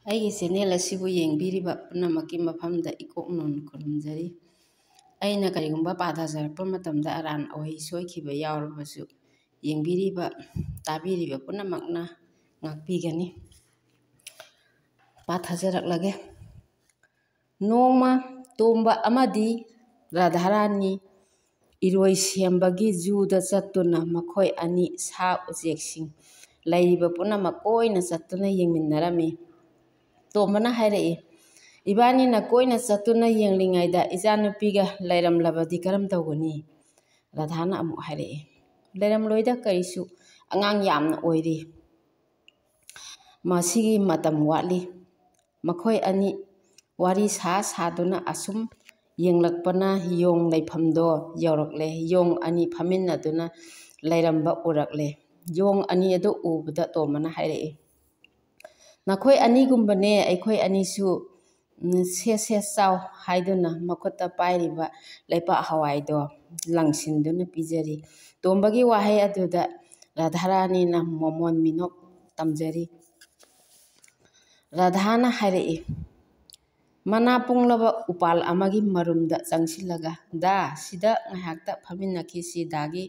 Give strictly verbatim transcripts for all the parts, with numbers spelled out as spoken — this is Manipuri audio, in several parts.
ꯑꯩꯒꯤ ꯆꯦꯅꯦꯜ ꯑꯁꯤꯕꯨ ꯌꯦꯡꯕꯤꯔꯤꯕ ꯄꯨꯝꯅꯃꯛꯀꯤ ꯃꯐꯝꯗ ꯏꯀꯣꯛ ꯅꯣꯟ ꯈꯨꯔꯨꯝꯖꯔꯤ꯫ ꯑꯩꯅ ꯀꯔꯤꯒꯨꯝꯕ ꯄꯥꯊꯖꯔꯛꯄ ꯃꯇꯝꯗ ꯑꯔꯥꯟ ꯑꯣꯏ ꯁꯣꯏꯈꯤꯕ ꯌꯥꯎꯔꯕꯁꯨ, ꯌꯦꯡꯕꯤꯔꯤꯕ, ꯇꯥꯕꯤꯔꯤꯕ ꯄꯨꯝꯅꯃꯛꯅ ꯉꯥꯛꯄꯤꯒꯅꯤ꯫ ꯄꯥꯊꯖꯔꯛꯂꯒꯦ꯫ ꯅꯣꯡꯃ ꯇꯣꯝꯕ ꯑꯃꯗꯤ ꯔꯥꯙꯥꯔꯥꯅꯤ ꯏꯔꯣꯏ ꯁꯦꯝꯕꯒꯤ ꯖꯨꯗ ꯆꯠꯇꯨꯅ ꯃꯈꯣꯏ ꯑꯅꯤ ꯁꯥ ꯎꯆꯦꯛꯁꯤꯡ ꯂꯩꯔꯤꯕ ꯄꯨꯝꯅꯃꯛ ꯀꯣꯏꯅ ꯆꯠꯇꯨꯅ ꯌꯦꯡꯃꯤꯟꯅꯔꯝꯃꯤ꯫ ꯇꯣꯝꯕꯅ ꯍꯥꯏꯔꯛꯏ, "ꯏꯕꯥꯅꯤꯅ ꯀꯣꯏꯅ ꯆꯠꯇꯨꯅ ꯌꯦꯡꯂꯤꯉꯩꯗ ꯏꯆꯥꯅꯨꯄꯤꯒ ꯂꯩꯔꯝꯂꯕꯗꯤ ꯀꯔꯝ ꯇꯧꯒꯅꯤ?" ꯔꯥꯙꯥꯅ ꯑꯃꯨꯛ ꯍꯥꯏꯔꯛꯏ, "ꯂꯩꯔꯝꯂꯣꯏꯗ, ꯀꯔꯤꯁꯨ ꯑꯉꯥꯡ ꯌꯥꯝꯅ ꯑꯣꯏꯔꯤ꯫ ꯃꯁꯤꯒꯤ ꯃꯇꯝ ꯋꯥꯠꯂꯤ꯫" ꯃꯈꯣꯏ ꯑꯅꯤ ꯋꯥꯔꯤ ꯁꯥ ꯁꯥꯗꯨꯅ ꯑꯁꯨꯝ ꯌꯦꯡꯂꯛꯄꯅ ꯌꯣꯡ ꯂꯩꯐꯝꯗꯣ ꯌꯧꯔꯛꯂꯦ꯫ ꯌꯣꯡ ꯑꯅꯤ ꯐꯝꯃꯤꯟꯅꯗꯨꯅ ꯂꯩꯔꯝꯕ ꯎꯔꯛꯂꯦ꯫ ꯌꯣꯡ ꯑꯅꯤ ꯑꯗꯨ ꯎꯕꯗ ꯇꯣꯝꯕꯅ ꯍꯥꯏꯔꯛꯏ, "ꯅꯈꯣꯏ ꯑꯅꯤꯒꯨꯝꯕꯅꯦ ꯑꯩꯈꯣꯏ ꯑꯅꯤꯁꯨ, ꯎꯝ, ꯁꯦ ꯁꯦ ꯆꯥꯎ" ꯍꯥꯏꯗꯨꯅ ꯃꯈꯨꯠꯇ ꯄꯥꯏꯔꯤꯕ ꯂꯩꯄꯥꯛ ꯍꯋꯥꯏꯗꯣ ꯂꯪꯁꯤꯟꯗꯨꯅ ꯄꯤꯖꯔꯤ꯫ ꯇꯣꯝꯕꯒꯤ ꯋꯥꯍꯩ ꯑꯗꯨꯗ ꯔꯥꯙꯥꯔꯥꯅꯤꯅ ꯃꯃꯣꯟ ꯃꯤꯅꯣꯛ ꯇꯝꯖꯔꯤ꯫ ꯔꯥꯙꯥꯅ ꯍꯥꯏꯔꯛꯏ, ꯃꯅꯥ ꯄꯨꯡꯂꯕ ꯎꯄꯥꯜ ꯑꯃꯒꯤ ꯃꯔꯨꯝꯗ ꯆꯪꯁꯤꯜꯂꯒ, "ꯗꯥ, ꯁꯤꯗ ꯉꯥꯏꯍꯥꯛꯇ ꯐꯝꯃꯤꯟꯅꯈꯤꯁꯤ꯫ ꯗꯥꯒꯤ,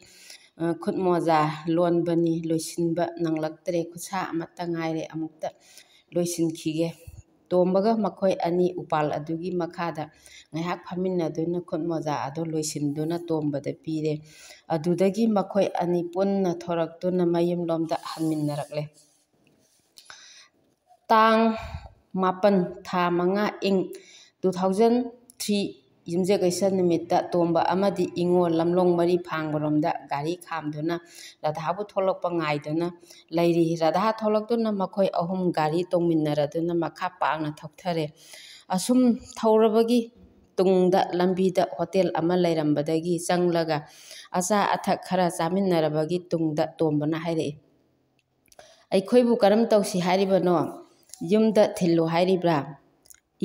ꯑ, ꯈꯨꯠ ꯃꯣꯖꯥ ꯂꯣꯟꯕꯅꯤ, ꯂꯣꯏꯁꯤꯟꯕ ꯅꯪꯂꯛꯇ꯭ꯔꯦ, ꯈꯨꯠꯁꯥ ꯑꯃꯠꯇ ꯉꯥꯏꯔꯦ, ꯑꯃꯨꯛꯇ ꯂꯣꯏꯁꯤꯟꯈꯤꯒꯦ꯫" ꯇꯣꯝꯕꯒ ꯃꯈꯣꯏ ꯑꯅꯤ ꯎꯄꯥꯜ ꯑꯗꯨꯒꯤ ꯃꯈꯥꯗ ꯉꯥꯏꯍꯥꯛ ꯐꯝꯃꯤꯟꯅꯗꯨꯅ ꯈꯨꯠ ꯃꯣꯖꯥ ꯑꯗꯨ ꯂꯣꯏꯁꯤꯟꯗꯨꯅ ꯇꯣꯝꯕꯗ ꯄꯤꯔꯦ꯫ ꯑꯗꯨꯗꯒꯤ ꯃꯈꯣꯏ ꯑꯅꯤ ꯄꯨꯟꯅ ꯊꯣꯔꯛꯇꯨꯅ ꯃꯌꯨꯝꯂꯣꯝꯗ ꯍꯟꯃꯤꯟꯅꯔꯛꯂꯦ꯫ ꯇꯥꯡ ꯃꯥꯄꯟ, ꯊꯥ ꯃꯉꯥ, ꯏꯪ two thousand three, ꯌꯨꯝꯖꯀꯩꯁ ꯅꯨꯃꯤꯠꯇ ꯇꯣꯝꯕ ꯑꯃꯗꯤ ꯏꯉꯣ ꯂꯝꯂꯣꯡ ꯃꯔꯤ ꯐꯥꯡꯕꯔꯣꯝꯗ ꯒꯥꯔꯤ ꯈꯥꯝꯗꯨꯅ ꯔꯥꯙꯥꯕꯨ ꯊꯣꯛꯂꯛꯄ ꯉꯥꯏꯗꯨꯅ ꯂꯩꯔꯤ꯫ ꯔꯥꯙꯥ ꯊꯣꯛꯂꯛꯇꯨꯅ ꯃꯈꯣꯏ ꯑꯍꯨꯝ ꯒꯥꯔꯤ ꯇꯣꯡꯃꯤꯟꯅꯔꯗꯨꯅ ꯃꯈꯥ ꯄꯥꯛꯅ ꯊꯧꯊꯔꯦ꯫ ꯑꯁꯨꯝ ꯊꯧꯔꯕꯒꯤ ꯇꯨꯡꯗ ꯂꯝꯕꯤꯗ ꯍꯣꯇꯦꯜ ꯑꯃ ꯂꯩꯔꯝꯕꯗꯒꯤ ꯆꯪꯂꯒ ꯑꯆꯥ ꯑꯊꯛ ꯈꯔ ꯆꯥꯃꯤꯟꯅꯔꯕꯒꯤ ꯇꯨꯡꯗ ꯇꯣꯝꯕꯅ ꯍꯥꯏꯔꯛꯏ, "ꯑꯩꯈꯣꯏꯕꯨ ꯀꯔꯝ ꯇꯧꯁꯤ ꯍꯥꯏꯔꯤꯕꯅꯣ? ꯌꯨꯝꯗ ꯊꯤꯜꯂꯨ ꯍꯥꯏꯔꯤꯕ꯭ꯔꯥ?"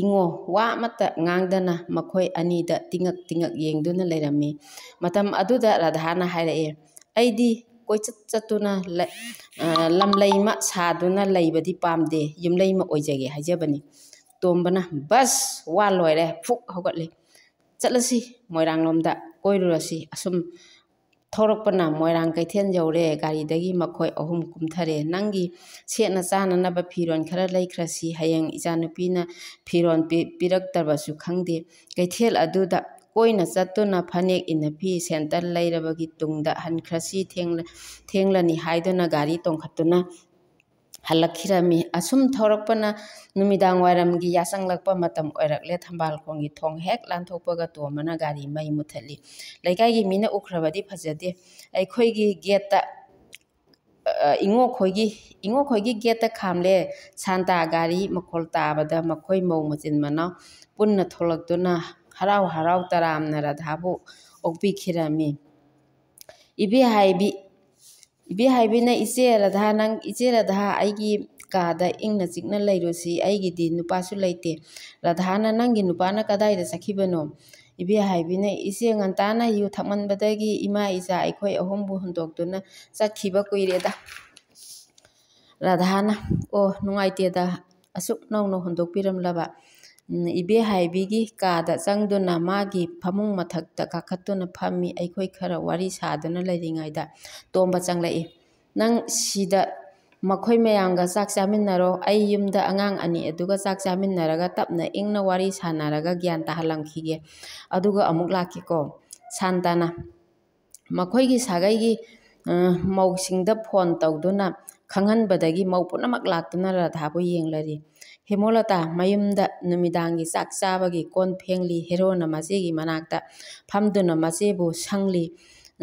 ꯏꯉꯣ ꯋꯥ ꯑꯃꯠꯇ ꯉꯥꯡꯗꯅ ꯃꯈꯣꯏ ꯑꯅꯤꯗ ꯇꯤꯡꯉꯛ ꯇꯤꯡꯉꯛ ꯌꯦꯡꯗꯨꯅ ꯂꯩꯔꯝꯃꯤ꯫ ꯃꯇꯝ ꯑꯗꯨꯗ ꯔꯥꯙꯥꯅ ꯍꯥꯏꯔꯛꯑꯦ, "ꯑꯩꯗꯤ ꯀꯣꯏꯆꯠ ꯆꯠꯇꯨꯅ ꯂ-, ꯑ, ꯂꯝꯂꯩꯃ ꯁꯥꯗꯨꯅ ꯂꯩꯕꯗꯤ ꯄꯥꯝꯗꯦ, ꯌꯨꯝꯂꯩꯃ ꯑꯣꯏꯖꯒꯦ ꯍꯥꯏꯖꯕꯅꯤ꯫ ꯇꯣꯝꯕꯅ, "ꯕꯁ, ꯋꯥ ꯂꯣꯏꯔꯦ", ꯐꯨꯛ ꯍꯧꯒꯠꯂꯤ꯫ "ꯆꯠꯂꯁꯤ, ꯃꯣꯏꯔꯥꯡꯂꯣꯝꯗ ꯀꯣꯏꯔꯨꯔꯁꯤ꯫ ꯑꯁꯨꯝ ꯊꯧꯔꯛꯄꯅ ꯃꯣꯏꯔꯥꯡ ꯀꯩꯊꯦꯜ ꯌꯧꯔꯦ꯫ ꯒꯥꯔꯤꯗꯒꯤ ꯃꯈꯣꯏ ꯑꯍꯨꯝ ꯀꯨꯝꯊꯔꯦ꯫ ꯅꯪꯒꯤ ꯁꯦꯠꯅ ꯆꯥꯅꯅꯕ ꯐꯤꯔꯣꯜ ꯈꯔ ꯂꯩꯈ꯭ꯔꯁꯤ꯫ ꯍꯌꯦꯡ ꯏꯆꯥꯅꯨꯄꯤꯅ ꯐꯤꯔꯣꯜ ꯄꯤ-, ꯄꯤꯔꯛꯇꯕꯁꯨ ꯈꯪꯗꯦ꯫ ꯀꯩꯊꯦꯜ ꯑꯗꯨꯗ ꯀꯣꯏꯅ ꯆꯠꯇꯨꯅ ꯐꯅꯦꯛ ꯏꯟꯅꯐꯤ ꯁꯦꯟꯇꯜ ꯂꯩꯔꯕꯒꯤ ꯇꯨꯡꯗ ꯍꯟꯈ꯭ꯔꯁꯤ꯫ ꯊꯦꯡꯂ-, ꯊꯦꯡꯂꯅꯤ" ꯍꯥꯏꯗꯨꯅ ꯒꯥꯔꯤ ꯇꯣꯡꯈꯠꯇꯨꯅ ꯍꯜꯂꯛꯈꯤꯔꯝꯃꯤ꯫ ꯑꯁꯨꯝ ꯊꯧꯔꯛꯄꯅ ꯅꯨꯃꯤꯗꯥꯡ ꯋꯥꯏꯔꯝꯒꯤ ꯌꯥꯆꯪꯂꯛꯄ ꯃꯇꯝ ꯑꯣꯏꯔꯛꯂꯦ꯫ ꯊꯝꯕꯥꯜ ꯈꯣꯡꯒꯤ ꯊꯣꯡ ꯍꯦꯛ ꯂꯥꯟꯊꯣꯛꯄꯒ ꯇꯣꯝꯕꯅ ꯒꯥꯔꯤ ꯃꯩ ꯃꯨꯊꯠꯂꯤ꯫ ꯂꯩꯀꯥꯏꯒꯤ ꯃꯤꯅ ꯎꯈ꯭ꯔꯕꯗꯤ ꯐꯖꯗꯦ꯫ ꯑꯩꯈꯣꯏꯒꯤ ꯒꯦꯠꯇ, ꯑ, ꯏꯉꯣꯈꯣꯏꯒꯤ, ꯏꯉꯣꯈꯣꯏꯒꯤ ꯒꯦꯠꯇ ꯈꯥꯝꯂꯦ꯫ ꯁꯥꯟꯇꯥ ꯒꯥꯔꯤ ꯃꯈꯣꯜ ꯇꯥꯕꯗ ꯃꯈꯣꯏ ꯃꯧ ꯃꯆꯤꯟ ꯃꯅꯥꯎ ꯄꯨꯟꯅ ꯊꯣꯛꯂꯛꯇꯨꯅ ꯍꯔꯥꯎ ꯍꯔꯥꯎ ꯇꯔꯥꯝꯅ ꯔꯥꯙꯥꯕꯨ ꯑꯣꯛꯄꯤꯈꯤꯔꯝꯃꯤ꯫ ꯏꯕꯦ ꯍꯥꯏꯕꯤ, ꯏꯕꯦ ꯍꯥꯏꯕꯤꯅ, "ꯏꯆꯦ ꯔꯥꯙꯥ, ꯅꯪ, ꯏꯆꯦ ꯔꯥꯙꯥ, ꯑꯩꯒꯤ ꯀꯥꯗ ꯏꯪꯅ ꯆꯤꯛꯅ ꯂꯩꯔꯨꯁꯤ, ꯑꯩꯒꯤꯗꯤ ꯅꯨꯄꯥꯁꯨ ꯂꯩꯇꯦ꯫" ꯔꯥꯙꯥꯅ, "ꯅꯪꯒꯤ ꯅꯨꯄꯥꯅ ꯀꯗꯥꯏꯗ ꯆꯠꯈꯤꯕꯅꯣ?" ꯏꯕꯦ ꯍꯥꯏꯕꯤꯅ, "ꯏꯆꯦ, ꯉꯟꯇꯥꯅ ꯌꯨ ꯊꯛꯃꯟꯕꯗꯒꯤ ꯏꯃꯥ ꯏꯆꯥ ꯑꯩꯈꯣꯏ ꯑꯍꯨꯝꯕꯨ ꯍꯨꯟꯗꯣꯛꯇꯨꯅ ꯆꯠꯈꯤꯕ ꯀꯨꯏꯔꯦꯗ꯫" ꯔꯥꯙꯥꯅ, "ꯑꯣ, ꯅꯨꯡꯉꯥꯏꯇꯦꯗ, ꯑꯁꯨꯛ ꯅꯧꯅ ꯍꯨꯟꯗꯣꯛꯄꯤꯔꯝꯂꯕ꯫" ꯎꯝ, ꯏꯕꯦ ꯍꯥꯏꯕꯤꯒꯤ ꯀꯥꯗ ꯆꯪꯗꯨꯅ ꯃꯥꯒꯤ ꯐꯃꯨꯡ ꯃꯊꯛꯇ ꯀꯥꯈꯠꯇꯨꯅ ꯐꯝꯃꯤ꯫ ꯑꯩꯈꯣꯏ ꯈꯔ ꯋꯥꯔꯤ ꯁꯥꯗꯨꯅ ꯂꯩꯔꯤꯉꯩꯗ ꯇꯣꯝꯕ ꯆꯪꯂꯛꯏ꯫ "ꯅꯪ ꯁꯤꯗ ꯃꯈꯣꯏ ꯃꯌꯥꯝꯒ ꯆꯥꯛ ꯆꯥꯃꯤꯟꯅꯔꯣ꯫ ꯑꯩ ꯌꯨꯝꯗ ꯑꯉꯥꯡ ꯑꯅꯤ ꯑꯗꯨꯒ ꯆꯥꯛ ꯆꯥꯃꯤꯟꯅꯔꯒ ꯇꯞꯅ ꯏꯪꯅ ꯋꯥꯔꯤ ꯁꯥꯟꯅꯔꯒ ꯒ꯭ꯌꯥꯟ ꯇꯥꯍꯜꯂꯝꯈꯤꯒꯦ꯫ ꯑꯗꯨꯒ ꯑꯃꯨꯛ ꯂꯥꯛꯀꯦꯀꯣ꯫" ꯁꯥꯟꯇꯅ ꯃꯈꯣꯏꯒꯤ ꯁꯥꯒꯩꯒꯤ, ꯑ, ꯃꯧꯁꯤꯡꯗ ꯐꯣꯟ ꯇꯧꯗꯨꯅ ꯈꯪꯍꯟꯕꯗꯒꯤ ꯃꯧ ꯄꯨꯝꯅꯃꯛ ꯂꯥꯛꯇꯨꯅ ꯔꯥꯙꯥꯕꯨ ꯌꯦꯡꯂꯔꯤ꯫ ꯍꯦꯃꯣꯂꯇꯥ ꯃꯌꯨꯝꯗ ꯅꯨꯃꯤꯗꯥꯡꯒꯤ ꯆꯥꯛ ꯆꯥꯕꯒꯤ ꯀꯣꯟ ꯐꯦꯡꯂꯤ꯫ ꯍꯦꯔꯣꯅ ꯃꯆꯦꯒꯤ ꯃꯅꯥꯛꯇ ꯐꯝꯗꯨꯅ ꯃꯆꯦꯕꯨ ꯁꯪꯂꯤ꯫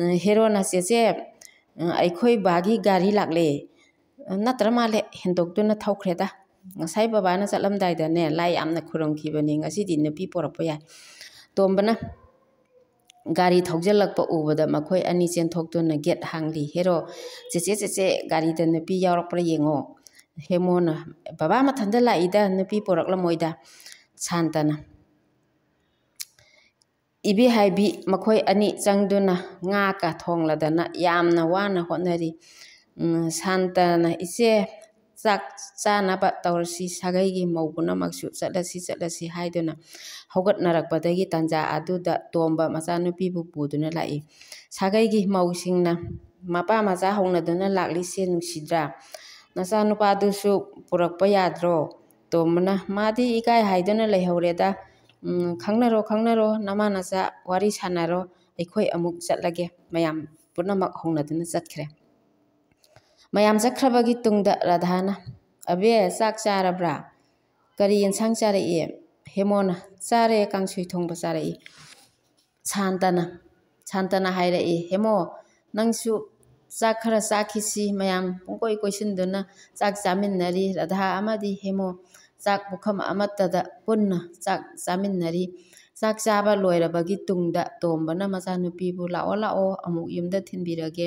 ꯑ, ꯍꯦꯔꯣꯅ, "ꯆꯦꯆꯦ, ꯑ, ꯑꯩꯈꯣꯏ ꯕꯥꯒꯤ ꯒꯥꯔꯤ ꯂꯥꯛꯂꯦ꯫ ꯑ, ꯅꯠꯇ꯭ꯔ ꯃꯥꯜꯂꯦ, ꯍꯦꯟꯗꯣꯛꯇꯨꯅ ꯊꯧꯈ꯭ꯔꯦꯗ꯫ ꯉꯁꯥꯏ ꯕꯕꯥꯅ ꯆꯠꯂꯝꯗꯥꯏꯗꯅꯦ ꯂꯥꯏ ꯌꯥꯝꯅ ꯈꯨꯔꯨꯝꯈꯤꯕꯅꯤ, ꯉꯁꯤꯗꯤ ꯅꯨꯄꯤ ꯄꯣꯔꯛꯄ ꯌꯥꯏ꯫" ꯇꯣꯝꯕꯅ ꯒꯥꯔꯤ ꯊꯧꯖꯤꯜꯂꯛꯄ ꯎꯕꯗ ꯃꯈꯣꯏ ꯑꯅꯤ ꯆꯦꯟꯊꯣꯛꯇꯨꯅ ꯒꯦꯠ ꯍꯥꯡꯂꯤ꯫ ꯍꯦꯔꯣ, "ꯆꯦꯆꯦ, ꯆꯦꯆꯦ, ꯒꯥꯔꯤꯗ ꯅꯨꯄꯤ ꯌꯥꯎꯔꯛꯄ꯭ꯔꯥ ꯌꯦꯡꯉꯣ꯫" ꯍꯦꯃꯣꯅ, "ꯕꯕꯥ ꯃꯊꯟꯇ ꯂꯥꯛꯏꯗ, ꯅꯨꯄꯤ ꯄꯣꯔꯛꯂꯝꯃꯣꯏꯗ꯫" ꯁꯥꯟꯇꯅ, ꯏꯕꯦꯍꯥꯏꯕꯤ ꯃꯈꯣꯏ ꯑꯅꯤ ꯆꯪꯗꯨꯅ ꯉꯥꯒ ꯊꯣꯡꯂꯗꯅ ꯌꯥꯝꯅ ꯋꯥꯅ ꯍꯣꯠꯅꯔꯤ꯫ ꯎꯝ, ꯁꯥꯟꯇꯅ, "ꯏꯆꯦ, ꯆꯥꯛ ꯆꯥꯅꯕ ꯇꯧꯔꯁꯤ, ꯁꯥꯒꯩꯒꯤ ꯃꯧ ꯄꯨꯝꯅꯃꯛꯁꯨ ꯆꯠꯂꯁꯤ, ꯆꯠꯂꯁꯤ" ꯍꯥꯏꯗꯨꯅ ꯍꯧꯒꯠꯅꯔꯛꯄꯗꯒꯤ ꯇꯟꯖꯥ ꯑꯗꯨꯗ ꯇꯣꯝꯕ ꯃꯆꯥꯅꯨꯄꯤꯕꯨ ꯄꯨꯗꯨꯅ ꯂꯥꯛꯏ꯫ ꯁꯥꯒꯩꯒꯤ ꯃꯧꯁꯤꯡꯅ ꯃꯄꯥ ꯃꯆꯥ ꯍꯧꯅꯗꯨꯅ ꯂꯥꯛꯂꯤꯁꯦ ꯅꯨꯡꯁꯤꯗ꯭ꯔꯥ? ꯅꯆꯥꯅꯨꯄꯥꯗꯨꯁꯨ ꯄꯨꯔꯛꯄ ꯌꯥꯗ꯭ꯔꯣ? ꯇꯣꯝꯕꯅ, "ꯃꯥꯗꯤ ꯏꯀꯥꯏ ꯍꯥꯏꯗꯨꯅ ꯂꯩꯍꯧꯔꯦꯗ꯫ ꯎꯝ, ꯈꯪꯅꯔꯣ, ꯈꯪꯅꯔꯣ, ꯅꯃꯥ ꯅꯆꯥ ꯋꯥꯔꯤ ꯁꯥꯟꯅꯔꯣ, ꯑꯩꯈꯣꯏ ꯑꯃꯨꯛ ꯆꯠꯂꯒꯦ"꯫ ꯃꯌꯥꯝ ꯄꯨꯝꯅꯃꯛ ꯍꯧꯅꯗꯨꯅ ꯆꯠꯈ꯭ꯔꯦ꯫ ꯃꯌꯥꯝ ꯆꯠꯈ꯭ꯔꯕꯒꯤ ꯇꯨꯡꯗ ꯔꯥꯙꯥꯅ, "ꯑꯕꯦ, ꯆꯥꯛ ꯆꯥꯔꯕ꯭ꯔꯥ? ꯀꯔꯤ ꯌꯦꯟꯁꯥꯡ ꯆꯥꯔꯛꯏ?" ꯍꯦꯃꯣꯅ, "ꯆꯥꯔꯦ, ꯀꯥꯡꯁꯣꯏ ꯊꯣꯡꯕ ꯆꯥꯔꯛꯏ"꯫ ꯁꯥꯟꯇꯅ, ꯁꯥꯟꯇꯅ ꯍꯥꯏꯔꯛꯏ, "ꯍꯦꯃꯣ, ꯅꯪꯁꯨ ꯆꯥꯛ ꯈꯔ ꯆꯥꯈꯤꯁꯤ"꯫ ꯃꯌꯥꯝ ꯄꯨꯡꯀꯣꯏ ꯀꯣꯏꯁꯤꯟꯗꯨꯅ ꯆꯥꯛ ꯆꯥꯃꯤꯟꯅꯔꯤ꯫ ꯔꯥꯙꯥ ꯑꯃꯗꯤ ꯍꯦꯃꯣ ꯆꯥꯛ ꯄꯨꯈꯝ ꯑꯃꯠꯇꯗ ꯄꯨꯟꯅ ꯆꯥꯛ ꯆꯥꯃꯤꯟꯅꯔꯤ꯫ ꯆꯥꯛ ꯆꯥꯕ ꯂꯣꯏꯔꯕꯒꯤ ꯇꯨꯡꯗ ꯇꯣꯝꯕꯅ ꯃꯆꯥꯅꯨꯄꯤꯕꯨ, "ꯂꯥꯛꯑꯣ, ꯂꯥꯛꯑꯣ, ꯑꯃꯨꯛ ꯌꯨꯝꯗ ꯊꯤꯟꯕꯤꯔꯒꯦ꯫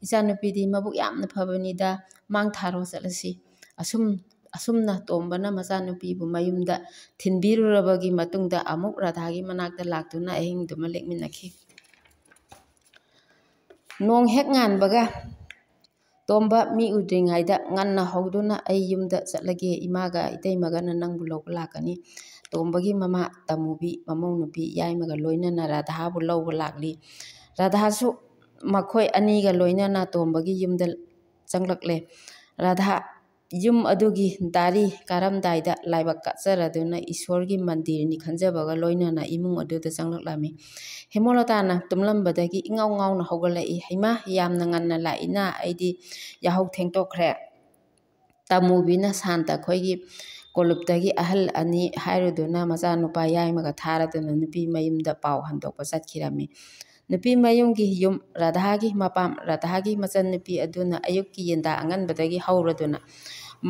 ꯏꯆꯥꯅꯨꯄꯤꯗꯤ ꯃꯕꯨꯛ ꯌꯥꯝꯅ ꯐꯕꯅꯤꯗ, ꯃꯥꯡ ꯊꯥꯔꯣ, ꯆꯠꯂꯁꯤ"꯫ ꯑꯁꯨꯝ, ꯑꯁꯨꯝꯅ ꯇꯣꯝꯕꯅ ꯃꯆꯥꯅꯨꯄꯤꯕꯨ ꯃꯌꯨꯝꯗ ꯊꯤꯟꯕꯤꯔꯨꯔꯕꯒꯤ ꯃꯇꯨꯡꯗ ꯑꯃꯨꯛ ꯔꯥꯙꯥꯒꯤ ꯃꯅꯥꯛꯇ ꯂꯥꯛꯇꯨꯅ ꯑꯍꯤꯡꯗꯨꯃ ꯂꯦꯛꯃꯤꯟꯅꯈꯤ꯫ ꯅꯣꯡ ꯍꯦꯛ ꯉꯥꯟꯕꯒ ꯇꯣꯝꯕ ꯃꯤ ꯎꯗ꯭ꯔꯤꯉꯩꯗ ꯉꯟꯅ ꯍꯧꯗꯨꯅ, "ꯑꯩ ꯌꯨꯝꯗ ꯆꯠꯂꯒꯦ, ꯏꯃꯥꯒ ꯏꯇꯩꯃꯒꯅ ꯅꯪꯕꯨ ꯂꯧꯕ ꯂꯥꯛꯀꯅꯤ"꯫ ꯇꯣꯝꯕꯒꯤ ꯃꯃꯥ ꯇꯃꯨꯕꯤ, ꯃꯃꯧ ꯅꯨꯄꯤ ꯌꯥꯏꯃꯒ ꯂꯣꯏꯅꯅ ꯔꯥꯙꯥꯕꯨ ꯂꯧꯕ ꯂꯥꯛꯂꯤ꯫ ꯔꯥꯙꯥꯁꯨ ꯃꯈꯣꯏ ꯑꯅꯤꯒ ꯂꯣꯏꯅꯅ ꯇꯣꯝꯕꯒꯤ ꯌꯨꯝꯗ ꯆꯪꯂꯛꯂꯦ꯫ ꯔꯥꯙꯥ ꯌꯨꯝ ꯑꯗꯨꯒꯤ ꯗꯥꯔꯤ ꯀꯥꯔꯝꯗꯥꯏꯗ ꯂꯥꯏꯕꯛ ꯀꯠꯆꯔꯗꯨꯅ ꯏꯁꯣꯔꯒꯤ ꯃꯟꯗꯤꯔꯅꯤ ꯈꯟꯖꯕꯒ ꯂꯣꯏꯅꯅ ꯏꯃꯨꯡ ꯑꯗꯨꯗ ꯆꯪꯂꯛꯂꯝꯃꯤ꯫ ꯍꯦꯃꯣꯂꯇꯥꯅ ꯇꯨꯝꯂꯝꯕꯗꯒꯤ ꯏꯉꯥꯎ ꯉꯥꯎꯅ ꯍꯧꯒꯠꯂꯛꯏ꯫ "ꯍꯩꯃꯥ, ꯌꯥꯝꯅ ꯉꯟꯅ ꯂꯥꯛꯏꯅ, ꯑꯩꯗꯤ ꯌꯥꯍꯧ ꯊꯦꯡꯇꯣꯛꯈ꯭ꯔꯦ"꯫ ꯇꯃꯨꯕꯤꯅ ꯁꯥꯟꯇ ꯑꯩꯈꯣꯏꯒꯤ ꯀꯣꯂꯨꯞꯇꯒꯤ ꯑꯍꯜ ꯑꯅꯤ ꯍꯥꯏꯔꯨꯗꯨꯅ ꯃꯆꯥꯅꯨꯄꯥ ꯌꯥꯏꯃꯒ ꯊꯥꯔꯗꯨꯅ ꯅꯨꯄꯤ ꯃꯌꯨꯝꯗ ꯄꯥꯎ ꯍꯟꯗꯣꯛꯄ ꯆꯠꯈꯤꯔꯝꯃꯤ꯫ ꯅꯨꯄꯤ ꯃꯌꯨꯝꯒꯤ ꯌꯨꯝ, ꯔꯥꯙꯥꯒꯤ ꯃꯄꯥꯝ, ꯔꯥꯙꯥꯒꯤ ꯃꯆꯟꯅꯨꯄꯤ ꯑꯗꯨꯅ ꯑꯌꯨꯛꯀꯤ ꯌꯦꯟꯗꯥ ꯑꯉꯟꯕꯗꯒꯤ ꯍꯧꯔꯗꯨꯅ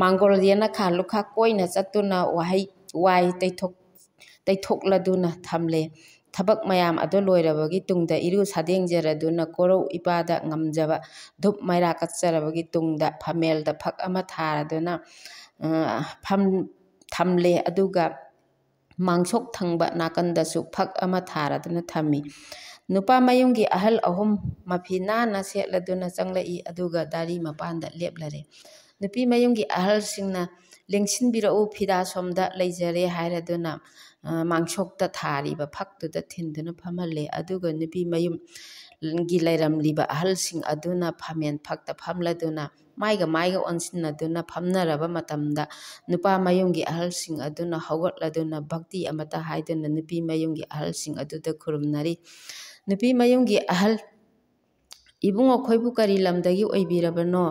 ꯃꯥꯡꯒꯣꯜ ꯌꯦꯅꯈꯥ ꯂꯨꯈꯥ ꯀꯣꯏꯅ ꯆꯠꯇꯨꯅ ꯋꯥꯍꯩ, ꯋꯥꯏ ꯇꯩꯊꯣꯛ-, ꯇꯩꯊꯣꯛꯂꯗꯨꯅ ꯊꯝꯂꯦ꯫ ꯊꯕꯛ ꯃꯌꯥꯝ ꯑꯗꯨ ꯂꯣꯏꯔꯕꯒꯤ ꯇꯨꯡꯗ ꯏꯔꯨ ꯁꯥꯗꯦꯡꯖꯔꯗꯨꯅ ꯀꯣꯔꯧ ꯏꯄꯥꯗ ꯉꯝꯖꯕ ꯙꯨꯞ ꯃꯩꯔꯥ ꯀꯠꯆꯔꯕꯒꯤ ꯇꯨꯡꯗ ꯐꯝꯃꯦꯜꯗ ꯐꯛ ꯑꯃ ꯊꯥꯔꯗꯨꯅ, ꯑ, ꯐꯝ-, ꯊꯝꯂꯦ꯫ ꯑꯗꯨꯒ ꯃꯥꯡꯁꯣꯛ ꯊꯪꯕ ꯅꯥꯀꯟꯗꯁꯨ ꯐꯛ ꯑꯃ ꯊꯥꯔꯗꯨꯅ ꯊꯝꯃꯤ꯫ ꯅꯨꯄꯥ ꯃꯌꯨꯝꯒꯤ ꯑꯍꯜ ꯑꯍꯨꯝ ꯃꯐꯤ ꯅꯥꯟꯅ ꯁꯦꯠꯂꯗꯨꯅ ꯆꯪꯂꯛꯏ, ꯑꯗꯨꯒ ꯗꯥꯔꯤ ꯃꯄꯥꯟꯗ ꯂꯦꯞꯂꯔꯦ꯫ ꯅꯨꯄꯤ ꯃꯌꯨꯝꯒꯤ ꯑꯍꯜꯁꯤꯡꯅ "ꯂꯦꯡꯁꯤꯟꯕꯤꯔꯛꯎ, ꯐꯤꯗꯥ ꯁꯣꯝꯗ ꯂꯩꯖꯔꯦ" ꯍꯥꯏꯔꯗꯨꯅ, ꯑ, ꯃꯥꯡꯁꯣꯛꯇ ꯊꯥꯔꯤꯕ ꯐꯛꯇꯨꯗ ꯊꯤꯟꯗꯨꯅ ꯐꯝꯍꯜꯂꯦ꯫ ꯑꯗꯨꯒ ꯅꯨꯄꯤ ꯃꯌꯨꯝꯒꯤ ꯂꯩꯔꯝꯂꯤꯕ ꯑꯍꯜꯁꯤꯡ ꯑꯗꯨꯅ ꯐꯝꯃꯦꯟ ꯐꯛꯇ ꯐꯝꯂꯗꯨꯅ, ꯃꯥꯏꯒ ꯃꯥꯏꯒ ꯑꯣꯟꯁꯤꯟꯅꯗꯨꯅ ꯐꯝꯅꯔꯕ ꯃꯇꯝꯗ, ꯅꯨꯄꯥ ꯃꯌꯨꯝꯒꯤ ꯑꯍꯜꯁꯤꯡ ꯑꯗꯨꯅ ꯍꯧꯒꯠꯂꯗꯨꯅ, ꯚꯛꯇꯤ ꯑꯃꯇ ꯍꯥꯏꯗꯨꯅ ꯅꯨꯄꯤ ꯃꯌꯨꯝꯒꯤ ꯑꯍꯜꯁꯤꯡ ꯑꯗꯨꯗ ꯈꯨꯔꯨꯝꯅꯔꯤ꯫ ꯅꯨꯄꯤ ꯃꯌꯨꯝꯒꯤ ꯑꯍꯜ: "ꯏꯕꯨꯡꯉꯣ, ꯑꯩꯈꯣꯏꯕꯨ ꯀꯔꯤ ꯂꯝꯗꯒꯤ ꯑꯣꯏꯕꯤꯔꯕꯅꯣ?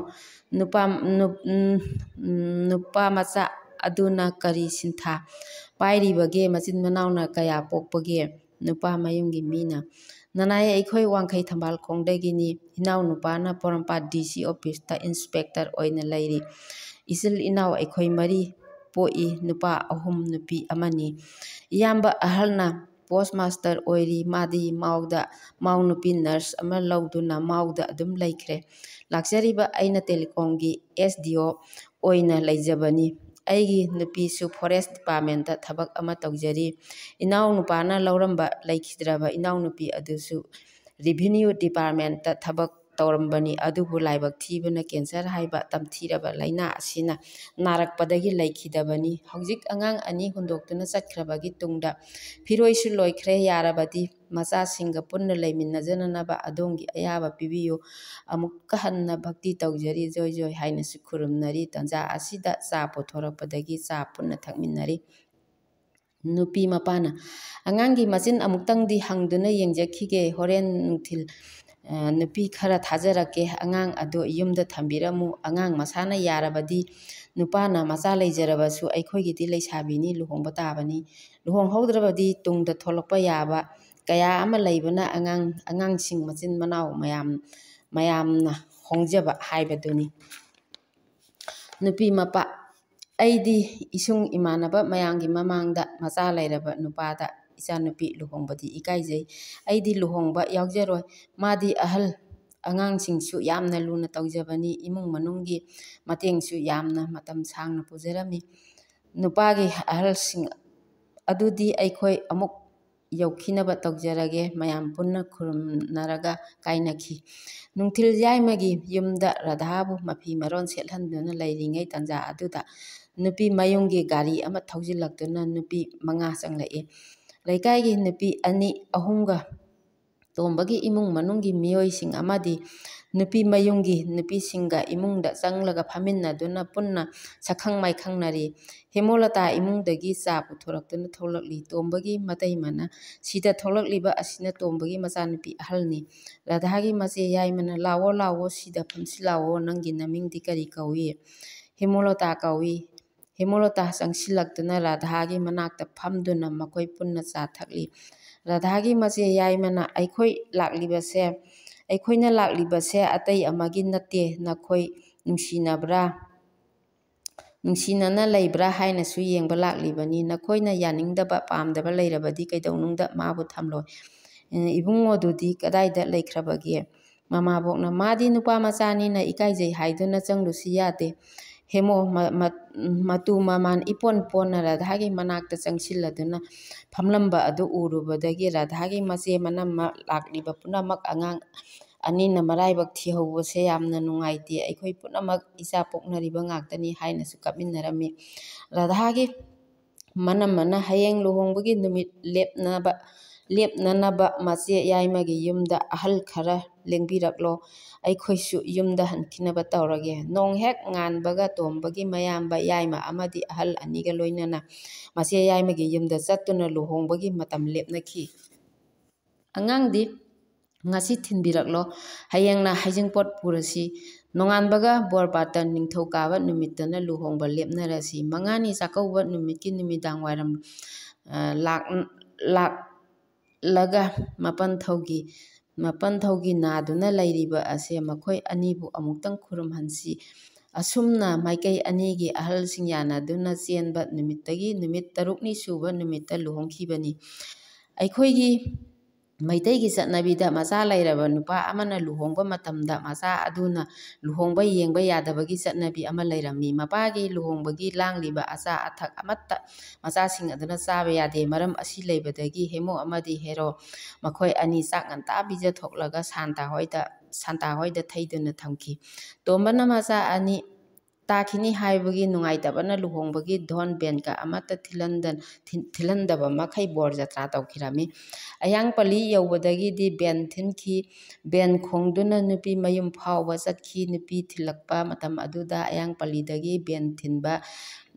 ꯅꯨꯄꯥ, ꯅꯨꯞ-, ꯎꯝ, ꯎꯝ, ꯅꯨꯄꯥ ꯃꯆꯥ ꯑꯗꯨꯅ ꯀꯔꯤ ꯁꯤꯟꯊꯥ ꯄꯥꯏꯔꯤꯕꯒꯦ? ꯃꯆꯤꯟ ꯃꯅꯥꯎꯅ ꯀꯌꯥ ꯄꯣꯛꯄꯒꯦ?" ꯅꯨꯄꯥ ꯃꯌꯨꯝꯒꯤ ꯃꯤꯅ: "ꯅꯅꯥꯏ, ꯑꯩꯈꯣꯏ ꯋꯥꯡꯈꯩ ꯊꯝꯕꯥꯜꯈꯣꯡꯗꯒꯤꯅꯤ꯫ ꯏꯅꯥꯎꯅꯨꯄꯥꯅ ꯄꯣꯔꯣꯝꯄꯥꯠ ꯗꯤ ꯁꯤ ꯑꯣꯐꯤꯁꯇ ꯏꯟꯁꯄꯦꯛꯇꯔ ꯑꯣꯏꯅ ꯂꯩꯔꯤ꯫ ꯏꯆꯤꯜ ꯏꯅꯥꯎ ꯑꯩꯈꯣꯏ ꯃꯔꯤ ꯄꯣꯛꯏ, ꯅꯨꯄꯥ ꯑꯍꯨꯝ, ꯅꯨꯄꯤ ꯑꯃꯅꯤ꯫ ꯏꯌꯥꯝꯕ ꯑꯍꯜꯅ ꯄꯣꯁ ꯃꯥꯁꯇꯔ ꯑꯣꯏꯔꯤ꯫ ꯃꯥꯗꯤ ꯃꯥꯎꯗ, ꯃꯥꯎ ꯅꯨꯄꯤ ꯅꯔꯁ ꯑꯃ ꯂꯧꯗꯨꯅ ꯃꯥꯎꯗ ꯑꯗꯨꯝ ꯂꯩꯈ꯭ꯔꯦ꯫ ꯂꯥꯛꯆꯔꯤꯕ ꯑꯩꯅ ꯇꯦꯂꯤꯀꯣꯝꯒꯤ ꯑꯦꯁ ꯗꯤ ꯑꯣ ꯑꯣꯏꯅ ꯂꯩꯖꯕꯅꯤ꯫ ꯑꯩꯒꯤ ꯅꯨꯄꯤꯁꯨ ꯐꯣꯔꯦꯁ ꯗꯤꯄꯥꯔꯠꯃꯦꯟꯇ ꯊꯕꯛ ꯑꯃ ꯇꯧꯖꯔꯤ꯫ ꯏꯅꯥꯎꯅꯨꯄꯥꯅ ꯂꯧꯔꯝꯕ ꯂꯩꯈꯤꯗ꯭ꯔꯕ ꯏꯅꯥꯎꯅꯨꯄꯤ ꯑꯗꯨꯁꯨ ꯔꯦꯚꯤꯅ꯭ꯌꯨ ꯗꯤꯄꯥꯔꯠꯃꯦꯟꯇ ꯊꯕꯛ ꯇꯧꯔꯝꯕꯅꯤ, ꯑꯗꯨꯕꯨ ꯂꯥꯏꯕꯛ ꯊꯤꯕꯅ ꯀꯦꯟꯁꯔ ꯍꯥꯏꯕ ꯇꯝꯊꯤꯔꯕ ꯂꯥꯏꯅꯥ ꯑꯁꯤꯅ ꯅꯥꯔꯛꯄꯗꯒꯤ ꯂꯩꯈꯤꯗꯕꯅꯤ꯫ ꯍꯧꯖꯤꯛ ꯑꯉꯥꯡ ꯑꯅꯤ ꯍꯨꯟꯗꯣꯛꯇꯨꯅ ꯆꯠꯈ꯭ꯔꯕꯒꯤ ꯇꯨꯡꯗ ꯐꯤꯔꯣꯏꯁꯨ ꯂꯣꯏꯈ꯭ꯔꯦ꯫ ꯌꯥꯔꯕꯗꯤ ꯃꯆꯥꯁꯤꯡꯒ ꯄꯨꯟꯅ ꯂꯩꯃꯤꯟꯅꯖꯅꯅꯕ ꯑꯗꯣꯝꯒꯤ ꯑꯌꯥꯕ ꯄꯤꯕꯤꯌꯨ꯫ ꯑꯃꯨꯛꯀ ꯍꯟꯅ ꯚꯛꯇꯤ ꯇꯧꯖꯔꯤ, ꯖꯣꯏ ꯖꯣꯏ" ꯍꯥꯏꯅꯁꯨ ꯈꯨꯔꯨꯝꯅꯔꯤ꯫ ꯇꯟꯖꯥ ꯑꯁꯤꯗ ꯆꯥ ꯄꯨꯊꯣꯔꯛꯄꯗꯒꯤ ꯆꯥ ꯄꯨꯟꯅ ꯊꯛꯃꯤꯟꯅꯔꯤ꯫ ꯅꯨꯄꯤ ꯃꯄꯥꯅ: "ꯑꯉꯥꯡꯒꯤ ꯃꯆꯤꯟ ꯑꯃꯨꯛꯇꯪꯗꯤ ꯍꯪꯗꯨꯅ ꯌꯦꯡꯖꯈꯤꯒꯦ꯫ ꯍꯣꯔꯦꯟ ꯅꯨꯡꯊꯤꯜ, ꯑ, ꯅꯨꯄꯤ ꯈꯔ ꯊꯥꯖꯔꯛꯀꯦ꯫ ꯑꯉꯥꯡ ꯑꯗꯨ ꯌꯨꯝꯗ ꯊꯝꯕꯤꯔꯝꯃꯨ꯫ ꯑꯉꯥꯡ ꯃꯁꯥꯅ ꯌꯥꯔꯕꯗꯤ, ꯅꯨꯄꯥꯅ ꯃꯆꯥ ꯂꯩꯖꯔꯕꯁꯨ ꯑꯩꯈꯣꯏꯒꯤꯗꯤ ꯂꯩꯁꯥꯕꯤꯅꯤ, ꯂꯨꯍꯣꯡꯕ ꯇꯥꯕꯅꯤ꯫ ꯂꯨꯍꯣꯡꯍꯧꯗ꯭ꯔꯕꯗꯤ ꯇꯨꯡꯗ ꯊꯣꯛꯂꯛꯄ ꯌꯥꯕ ꯀꯌꯥ ꯑꯃ ꯂꯩꯕꯅ ꯑꯉꯥꯡ, ꯑꯉꯥꯡꯁꯤꯡ ꯃꯆꯤꯟ ꯃꯅꯥꯎ ꯃꯌꯥꯝ, ꯃꯌꯥꯝꯅ ꯍꯣꯡꯖꯕ ꯍꯥꯏꯕꯗꯨꯅꯤ"꯫ ꯅꯨꯄꯤ ꯃꯄꯥ: "ꯑꯩꯗꯤ ꯏꯁꯨꯡ ꯏꯃꯥꯟꯅꯕ ꯃꯌꯥꯝꯒꯤ ꯃꯃꯥꯡꯗ ꯃꯆꯥ ꯂꯩꯔꯕ ꯅꯨꯄꯥꯗ ꯏꯆꯥꯅꯨꯄꯤ ꯂꯨꯍꯣꯡꯕꯗꯤ ꯏꯀꯥꯏꯖꯩ꯫ ꯑꯩꯗꯤ ꯂꯨꯍꯣꯡꯕ ꯌꯥꯎꯖꯔꯣꯏ꯫ ꯃꯥꯗꯤ ꯑꯍꯜ, ꯑꯉꯥꯡꯁꯤꯡꯁꯨ ꯌꯥꯝꯅ ꯂꯨꯅ ꯇꯧꯖꯕꯅꯤ꯫ ꯏꯃꯨꯡ ꯃꯅꯨꯡꯒꯤ ꯃꯇꯦꯡꯁꯨ ꯌꯥꯝꯅ ꯃꯇꯝ ꯁꯥꯡꯅ ꯄꯨꯖꯔꯝꯃꯤ"꯫ ꯅꯨꯄꯥꯒꯤ ꯑꯍꯜꯁꯤꯡ ꯑꯗꯨꯗꯤ ꯑꯩꯈꯣꯏ ꯑꯃꯨꯛ ꯌꯧꯈꯤꯅꯕ ꯇꯧꯖꯔꯒꯦ" ꯃꯌꯥꯝ ꯄꯨꯟꯅ ꯈꯨꯔꯨꯝꯅꯔꯒ ꯀꯥꯏꯅꯈꯤ꯫ ꯅꯨꯡꯊꯤꯜ ꯌꯥꯏꯃꯒꯤ ꯌꯨꯝꯗ ꯔꯥꯙꯥꯕꯨ ꯃꯐꯤ ꯃꯔꯣꯟ ꯁꯦꯠꯍꯟꯗꯨꯅ ꯂꯩꯔꯤꯉꯩ ꯇꯥꯟꯖꯥ ꯑꯗꯨꯗ ꯅꯨꯄꯤ ꯃꯌꯨꯝꯒꯤ ꯒꯥꯔꯤ ꯑꯃ ꯊꯧꯖꯤꯜꯂꯛꯇꯨꯅ ꯅꯨꯄꯤ ꯃꯉꯥ ꯆꯪꯂꯛꯏ꯫ ꯂꯩꯀꯥꯏꯒꯤ ꯅꯨꯄꯤ ꯑꯅꯤ ꯑꯍꯨꯝꯒ ꯇꯣꯝꯕꯒꯤ ꯏꯃꯨꯡ ꯃꯅꯨꯡꯒꯤ ꯃꯤꯑꯣꯏꯁꯤꯡ ꯑꯃꯗꯤ ꯅꯨꯄꯤ ꯃꯌꯨꯝꯒꯤ ꯅꯨꯄꯤꯁꯤꯡꯒ ꯏꯃꯨꯡꯗ ꯆꯪꯂꯒ ꯐꯝꯃꯤꯟꯅꯗꯨꯅ ꯄꯨꯟꯅ ꯁꯛꯈꯪ ꯃꯥꯏꯈꯪꯅꯔꯤ꯫ ꯍꯦꯃꯣꯂꯇꯥ ꯏꯃꯨꯡꯗꯒꯤ ꯆꯥ ꯄꯨꯊꯣꯔꯛꯇꯨꯅ ꯊꯣꯛꯂꯛꯂꯤ꯫ ꯇꯣꯝꯕꯒꯤ ꯃꯇꯩꯃꯅ, "ꯁꯤꯗ ꯊꯣꯛꯂꯛꯂꯤꯕ ꯑꯁꯤꯅ ꯇꯣꯝꯕꯒꯤ ꯃꯆꯥꯅꯨꯄꯤ ꯑꯍꯜꯅꯤ꯫" ꯔꯥꯙꯥꯒꯤ ꯃꯆꯦ ꯌꯥꯏꯃꯅ, "ꯂꯥꯛꯑꯣ, ꯂꯥꯛꯑꯣ, ꯁꯤꯗ ꯐꯝꯁꯤ ꯂꯥꯛꯑꯣ, ꯅꯪꯒꯤ ꯅꯃꯤꯡꯗꯤ ꯀꯔꯤ ꯀꯧꯏ?" "ꯍꯦꯃꯣꯂꯇꯥ ꯀꯧꯏ꯫" ꯍꯦꯃꯣꯂꯇꯥ ꯆꯪꯁꯤꯜꯂꯛꯇꯨꯅ ꯔꯥꯙꯥꯒꯤ ꯃꯅꯥꯛꯇ ꯐꯝꯗꯨꯅ ꯃꯈꯣꯏ ꯄꯨꯟꯅ ꯆꯥ ꯊꯛꯂꯤ꯫ ꯔꯥꯙꯥꯒꯤ ꯃꯆꯦ ꯌꯥꯏꯃꯅ, "ꯑꯩꯈꯣꯏ ꯂꯥꯛꯂꯤꯕꯁꯦ, ꯑꯩꯈꯣꯏꯅ ꯂꯥꯛꯂꯤꯕꯁꯦ ꯑꯇꯩ ꯑꯃꯒꯤ ꯅꯠꯇꯦ, ꯅꯈꯣꯏ ꯅꯨꯡꯁꯤꯅꯕ꯭ꯔꯥ, ꯅꯨꯡꯁꯤꯅꯅ ꯂꯩꯕ꯭ꯔꯥ ꯍꯥꯏꯅꯁꯨ ꯌꯦꯡꯕ ꯂꯥꯛꯂꯤꯕꯅꯤ꯫ ꯅꯈꯣꯏꯅ ꯌꯥꯅꯤꯡꯗꯕ, ꯄꯥꯝꯗꯕ ꯂꯩꯔꯕꯗꯤ ꯀꯩꯗꯧꯅꯨꯡꯗ ꯃꯥꯕꯨ ꯊꯝꯂꯣꯏ꯫" "ꯏꯕꯨꯡꯉꯣꯗꯨꯗꯤ ꯀꯗꯥꯏꯗ ꯂꯩꯈ꯭ꯔꯕꯒꯦ?" ꯃꯃꯥꯕꯣꯛꯅ, "ꯃꯥꯗꯤ ꯅꯨꯄꯥ ꯃꯆꯥꯅꯤꯅ ꯏꯀꯥꯏꯖꯩ ꯍꯥꯏꯗꯨꯅ ꯆꯪꯂꯨꯁꯤ ꯌꯥꯗꯦ꯫" ꯍꯦꯃꯣ ꯃ-, ꯃ-, ꯃꯇꯨ ꯃꯃꯥꯟ ꯏꯄꯣꯟ ꯄꯣꯟꯅ ꯔꯥꯙꯥꯒꯤ ꯃꯅꯥꯛꯇ ꯆꯪꯁꯤꯜꯂꯗꯨꯅ ꯐꯝꯂꯝꯕ ꯑꯗꯨ ꯎꯔꯨꯕꯗꯒꯤ ꯔꯥꯙꯥꯒꯤ ꯃꯆꯦ ꯃꯅꯝꯃ ꯂꯥꯛꯂꯤꯕ ꯄꯨꯝꯅꯃꯛ ꯑꯉꯥꯡ ꯑꯅꯤꯅ ꯃꯔꯥꯏꯕꯛ ꯊꯤꯍꯧꯕꯁꯦ ꯌꯥꯝꯅ ꯅꯨꯡꯉꯥꯏꯇꯦ, ꯑꯩꯈꯣꯏ ꯄꯨꯝꯅꯃꯛ ꯏꯆꯥ ꯄꯣꯛꯅꯔꯤꯕ ꯉꯥꯛꯇꯅꯤ ꯍꯥꯏꯅꯁꯨ ꯀꯞꯃꯤꯟꯅꯔꯝꯃꯤ꯫ ꯔꯥꯙꯥꯒꯤ ꯃꯅꯝꯃꯅ, "ꯍꯌꯦꯡ ꯂꯨꯍꯣꯡꯕꯒꯤ ꯅꯨꯃꯤꯠ ꯂꯦꯞꯅꯕ, ꯂꯦꯞꯅꯅꯕ ꯃꯆꯦ ꯌꯥꯏꯃꯒꯤ ꯌꯨꯝꯗ ꯑꯍꯜ ꯈꯔ ꯂꯦꯡꯕꯤꯔꯛꯂꯣ, ꯑꯩꯈꯣꯏꯁꯨ ꯌꯨꯝꯗ ꯍꯟꯈꯤꯅꯕ ꯇꯧꯔꯒꯦ꯫" ꯅꯣꯡ ꯍꯦꯛ ꯉꯥꯟꯕꯒ ꯇꯣꯝꯕꯒꯤ ꯃꯌꯥꯝꯕ ꯌꯥꯏꯃ ꯑꯃꯗꯤ ꯑꯍꯜ ꯑꯅꯤꯒ ꯂꯣꯏꯅꯅ ꯃꯆꯦ ꯌꯥꯏꯃꯒꯤ ꯌꯨꯝꯗ ꯆꯠꯇꯨꯅ ꯂꯨꯍꯣꯡꯕꯒꯤ ꯃꯇꯝ ꯂꯦꯞꯅꯈꯤ꯫ "ꯑꯉꯥꯡꯗꯤ ꯉꯁꯤ ꯊꯤꯟꯕꯤꯔꯛꯂꯣ, ꯍꯌꯦꯡꯅ ꯍꯩꯖꯤꯡꯄꯣꯠ ꯄꯨꯔꯁꯤ, ꯅꯣꯡꯉꯥꯟꯕꯒ ꯕꯣꯔ ꯕꯥꯇꯟ, ꯅꯤꯡꯊꯧꯀꯥꯕ ꯅꯨꯃꯤꯠꯇꯅ ꯂꯨꯍꯣꯡꯕ ꯂꯦꯞꯅꯔꯁꯤ꯫" ꯃꯉꯥꯅꯤ ꯆꯥꯛꯀꯧꯕ ꯅꯨꯃꯤꯠꯀꯤ ꯅꯨꯃꯤꯗꯥꯡ ꯋꯥꯏꯔꯝ, ꯑ, ꯂꯥꯛ-, ꯂꯥꯛꯂꯒ ꯃꯄꯟꯊꯧꯒꯤ, ꯃꯄꯟꯊꯧꯒꯤ ꯅꯥꯗꯨꯅ ꯂꯩꯔꯤꯕ ꯑꯁꯦ ꯃꯈꯣꯏ ꯑꯅꯤꯕꯨ ꯑꯃꯨꯛꯇꯪ ꯈꯨꯔꯨꯝꯍꯟꯁꯤ꯫ ꯑꯁꯨꯝꯅ ꯃꯥꯏꯀꯩ ꯑꯅꯤꯒꯤ ꯑꯍꯜꯁꯤꯡ ꯌꯥꯅꯗꯨꯅ ꯆꯦꯟꯕ ꯅꯨꯃꯤꯠꯇꯒꯤ ꯅꯨꯃꯤꯠ ꯇꯔꯨꯛꯅꯤ ꯁꯨꯕ ꯅꯨꯃꯤꯠꯇ ꯂꯨꯍꯣꯡꯈꯤꯕꯅꯤ꯫ ꯑꯩꯈꯣꯏꯒꯤ ꯃꯩꯇꯩꯒꯤ ꯆꯠꯅꯕꯤꯗ ꯃꯆꯥ ꯂꯩꯔꯕ ꯅꯨꯄꯥ ꯑꯃꯅ ꯂꯨꯍꯣꯡꯕ ꯃꯇꯝꯗ ꯃꯆꯥ ꯑꯗꯨꯅ ꯂꯨꯍꯣꯡꯕ ꯌꯦꯡꯕ ꯌꯥꯗꯕꯒꯤ ꯆꯠꯅꯕꯤ ꯑꯃ ꯂꯩꯔꯝꯃꯤ꯫ ꯃꯄꯥꯒꯤ ꯂꯨꯍꯣꯡꯕꯒꯤ ꯂꯥꯡꯂꯤꯕ ꯑꯆꯥ ꯑꯊꯛ ꯑꯃꯠꯇ ꯃꯆꯥꯁꯤꯡ ꯑꯗꯨꯅ ꯆꯥꯕ ꯌꯥꯗꯦ꯫ ꯃꯔꯝ ꯑꯁꯤ ꯂꯩꯕꯗꯒꯤ ꯍꯦꯃꯣ ꯑꯃꯗꯤ ꯍꯦꯔꯣ ꯃꯈꯣꯏ ꯑꯅꯤ ꯆꯥꯛ ꯉꯟꯇꯥ ꯄꯤꯖꯊꯣꯛꯂꯒ ꯁꯥꯟꯇ ꯍꯣꯏꯗ, ꯁꯥꯟꯇ ꯍꯣꯏꯗ ꯊꯩꯗꯨꯅ ꯊꯝꯈꯤ꯫ ꯇꯣꯝꯕꯅ ꯃꯆꯥ ꯑꯅꯤ ꯇꯥꯈꯤꯅꯤ ꯍꯥꯏꯕꯒꯤ ꯅꯨꯡꯉꯥꯏꯇꯕꯅ ꯂꯨꯍꯣꯡꯕꯒꯤ ꯙꯣꯟ ꯕꯦꯟꯒ ꯑꯃꯠꯇ ꯊꯤꯜꯍꯟꯗ-, ꯊꯤꯟ-, ꯊꯤꯜꯍꯟꯗꯕ ꯃꯈꯩ ꯕꯣꯔ ꯖꯇ꯭ꯔꯥ ꯇꯧꯈꯤꯔꯝꯃꯤ꯫ ꯑꯌꯥꯡꯄꯜꯂꯤ ꯌꯧꯕꯗꯒꯤꯗꯤ ꯕꯦꯟ ꯊꯤꯟꯈꯤ꯫ ꯕꯦꯟ ꯈꯣꯡꯗꯨꯅ ꯅꯨꯄꯤ ꯃꯌꯨꯝ ꯐꯥꯎꯕ ꯆꯠꯈꯤ꯫ ꯅꯨꯄꯤ ꯊꯤꯜꯂꯛꯄ ꯃꯇꯝ ꯑꯗꯨꯗ ꯑꯌꯥꯡꯄꯜꯂꯤꯗꯒꯤ ꯕꯦꯟ ꯊꯤꯟꯕ,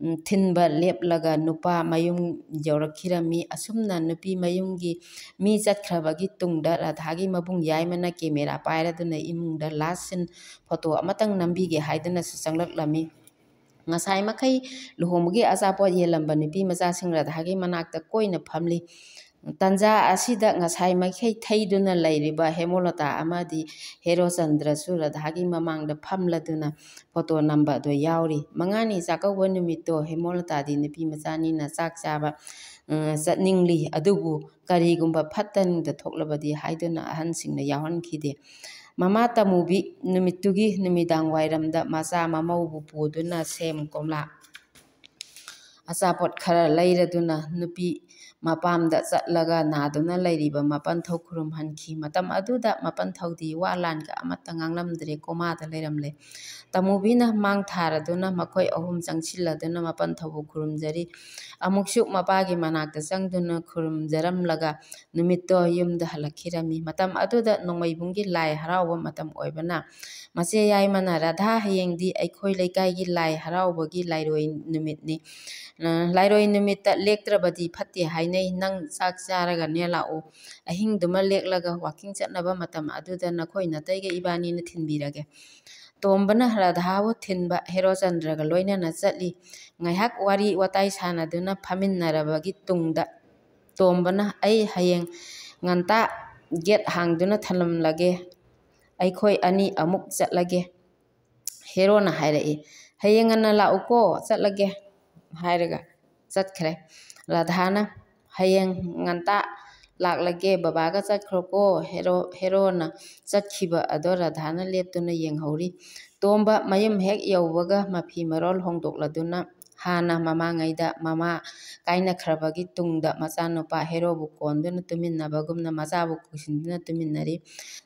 ꯎꯝ, ꯊꯤꯟꯕ ꯂꯦꯞꯂꯒ ꯅꯨꯄꯥ ꯃꯌꯨꯝ ꯌꯧꯔꯛꯈꯤꯔꯝꯃꯤ꯫ ꯑꯁꯨꯝꯅ ꯅꯨꯄꯤ ꯃꯌꯨꯝꯒꯤ ꯃꯤ ꯆꯠꯈ꯭ꯔꯕꯒꯤ ꯇꯨꯡꯗ ꯔꯥꯙꯥꯒꯤ ꯃꯕꯨꯡ ꯌꯥꯏꯃꯅ ꯀꯦꯃꯦꯔꯥ ꯄꯥꯏꯔꯗꯨꯅ ꯏꯃꯨꯡꯗ ꯂꯥꯁ ꯁꯤꯟ ꯐꯣꯇꯣ ꯑꯃꯇꯪ ꯅꯝꯕꯤꯒꯦ ꯍꯥꯏꯗꯨꯅꯁꯨ ꯆꯪꯂꯛꯂꯝꯃꯤ꯫ ꯉꯁꯥꯏ ꯃꯈꯩ ꯂꯨꯍꯣꯡꯕꯒꯤ ꯑꯆꯥꯄꯣꯠ ꯌꯦꯜꯂꯝꯕ ꯅꯨꯄꯤ ꯃꯆꯥꯁꯤꯡ ꯔꯥꯙꯥꯒꯤ ꯃꯅꯥꯛꯇ ꯀꯣꯏꯅ ꯐꯝꯂꯤ꯫ ꯇꯟꯖꯥ ꯑꯁꯤꯗ ꯉꯁꯥꯏ ꯃꯈꯩ ꯊꯩꯗꯨꯅ ꯂꯩꯔꯤꯕ ꯍꯦꯃꯣꯂꯇꯥ ꯑꯃꯗꯤ ꯍꯦꯔꯣꯆꯟꯗ꯭ꯔꯁꯨ ꯔꯥꯙꯥꯒꯤ ꯃꯃꯥꯡꯗ ꯐꯝꯂꯗꯨꯅ ꯐꯣꯇꯣ ꯅꯝꯕ ꯑꯗꯨ ꯌꯥꯎꯔꯤ꯫ ꯃꯉꯥꯅꯤ ꯆꯥꯛꯀꯧꯕ ꯅꯨꯃꯤꯠꯇꯣ ꯍꯦꯃꯣꯂꯇꯥꯗꯤ ꯅꯨꯄꯤ ꯃꯆꯥꯅꯤꯅ ꯆꯥꯛ ꯆꯥꯕ, ꯑ, ꯆꯠꯅꯤꯡꯂꯤ, ꯑꯗꯨꯕꯨ ꯀꯔꯤꯒꯨꯝꯕ ꯐꯠꯇ ꯅꯨꯡꯗ ꯊꯣꯛꯂꯕꯗꯤ ꯍꯥꯏꯗꯨꯅ ꯑꯍꯟꯁꯤꯡꯅ ꯌꯥꯎꯍꯟꯈꯤꯗꯦ꯫ ꯃꯃꯥ ꯇꯃꯨꯕꯤ ꯅꯨꯃꯤꯠꯇꯨꯒꯤ ꯅꯨꯃꯤꯗꯥꯡ ꯋꯥꯏꯔꯝꯗ ꯃꯆꯥ ꯃꯃꯧꯕꯨ ꯄꯨꯗꯨꯅ ꯁꯦꯝ, ꯀꯣꯝꯂꯥ, ꯑꯆꯥꯄꯣꯠ ꯈꯔ ꯂꯩꯔꯗꯨꯅ ꯅꯨꯄꯤ ꯃꯄꯥꯝꯗ ꯆꯠꯂꯒ ꯅꯥꯗꯨꯅ ꯂꯩꯔꯤꯕ ꯃꯄꯟꯊꯧ ꯈꯨꯔꯨꯝꯍꯟꯈꯤ꯫ ꯃꯇꯝ ꯑꯗꯨꯗ ꯃꯄꯟꯊꯧꯗꯤ ꯋꯥ ꯂꯥꯟꯒ ꯑꯃꯠꯇ ꯉꯥꯡꯂꯝꯗ꯭ꯔꯦ, ꯀꯣꯃꯥꯗ ꯂꯩꯔꯝꯂꯦ꯫ ꯇꯃꯨꯕꯤꯅ ꯃꯥꯡ ꯊꯥꯔꯗꯨꯅ ꯃꯈꯣꯏ ꯑꯍꯨꯝ ꯆꯪꯁꯤꯜꯂꯗꯨꯅ ꯃꯄꯟꯊꯧꯕꯨ ꯈꯨꯔꯨꯝꯖꯔꯤ꯫ ꯑꯃꯨꯛꯁꯨ ꯃꯄꯥꯒꯤ ꯃꯅꯥꯛꯇ ꯆꯪꯗꯨꯅ ꯈꯨꯔꯨꯝꯖꯔꯝꯂꯒ ꯅꯨꯃꯤꯠꯇꯣ ꯌꯨꯝꯗ ꯍꯜꯂꯛꯈꯤꯔꯝꯃꯤ꯫ ꯃꯇꯝ ꯑꯗꯨꯗ ꯅꯣꯡꯃꯩꯕꯨꯡꯒꯤ ꯂꯥꯏ ꯍꯔꯥꯎꯕ ꯃꯇꯝ ꯑꯣꯏꯕꯅ ꯃꯆꯦ ꯌꯥꯏꯃꯅ, "ꯔꯥꯙꯥ, ꯍꯌꯦꯡꯗꯤ ꯑꯩꯈꯣꯏ ꯂꯩꯀꯥꯏꯒꯤ ꯂꯥꯏ ꯍꯔꯥꯎꯕꯒꯤ ꯂꯥꯏꯔꯣꯏ ꯅꯨꯃꯤꯠꯅꯤ꯫ ꯑ, ꯂꯥꯏꯔꯣꯏ ꯅꯨꯃꯤꯠꯇ ꯂꯦꯛꯇ꯭ꯔꯕꯗꯤ ꯐꯠꯇꯦ ꯍꯥꯏꯅꯩ꯫ ꯅꯪ ꯆꯥꯛ ꯆꯥꯔꯒꯅꯦ ꯂꯥꯛꯎ꯫ ꯑꯍꯤꯡꯗꯨꯃ ꯂꯦꯛꯂꯒ ꯋꯥꯀꯤꯡ ꯆꯠꯅꯕ ꯃꯇꯝ ꯑꯗꯨꯗ ꯅꯈꯣꯏ ꯅꯇꯩꯒ ꯏꯕꯥꯅꯤꯅ ꯊꯤꯟꯕꯤꯔꯒꯦ"꯫ ꯇꯣꯝꯕꯅ ꯔꯥꯙꯥꯕꯨ ꯊꯤꯟꯕ ꯍꯦꯔꯣꯆꯟꯗ꯭ꯔꯒ ꯂꯣꯏꯅꯅ ꯆꯠꯂꯤ꯫ ꯉꯥꯏꯍꯥꯛ ꯋꯥꯔꯤ ꯋꯥꯇꯥꯏ ꯁꯥꯟꯅꯗꯨꯅ ꯐꯝꯃꯤꯟꯅꯔꯕꯒꯤ ꯇꯨꯡꯗ ꯇꯣꯝꯕꯅ, "ꯑꯩ ꯍꯌꯦꯡ ꯉꯟꯇꯥ ꯒꯦꯠ ꯍꯥꯡꯗꯨꯅ ꯊꯝꯂꯝꯂꯒꯦ꯫ ꯑꯩꯈꯣꯏ ꯑꯅꯤ ꯑꯃꯨꯛ ꯆꯠꯂꯒꯦ"꯫ ꯍꯦꯔꯣꯅ ꯍꯥꯏꯔꯛꯏ, "ꯍꯌꯦꯡ ꯉꯟꯅ ꯂꯥꯛꯎꯀꯣ, ꯆꯠꯂꯒꯦ" ꯍꯥꯏꯔꯒ ꯆꯠꯈ꯭ꯔꯦ꯫ ꯔꯥꯙꯥꯅ, "ꯍꯌꯦꯡ ꯉꯟꯇꯥ ꯂꯥꯛꯂꯒꯦ, ꯕꯕꯥꯒ ꯆꯠꯈ꯭ꯔꯣꯀꯣ꯫ ꯍꯦꯔꯣ, ꯍꯦꯔꯣꯅ ꯆꯠꯈꯤꯕ ꯑꯗꯣ ꯔꯥꯙꯥꯅ ꯂꯦꯞꯇꯨꯅ ꯌꯦꯡꯍꯧꯔꯤ꯫ ꯇꯣꯝꯕ ꯃꯌꯨꯝ ꯍꯦꯛ ꯌꯧꯕꯒ ꯃꯐꯤ ꯃꯔꯣꯜ ꯍꯣꯡꯗꯣꯛꯂꯗꯨꯅ ꯍꯥꯟꯅ ꯃꯃꯥꯡꯉꯩꯗ ꯃꯃꯥ ꯀꯥꯏꯅꯈ꯭ꯔꯕꯒꯤ ꯇꯨꯡꯗ ꯃꯆꯥꯅꯨꯄꯥ ꯍꯦꯔꯣꯕꯨ ꯀꯣꯟꯗꯨꯅ ꯇꯨꯃꯤꯟꯅꯕꯒꯨꯝꯅ ꯃꯆꯥꯕꯨ ꯀꯣꯏꯁꯤꯟꯗꯨꯅ ꯇꯨꯃꯤꯟꯅꯔꯤ꯫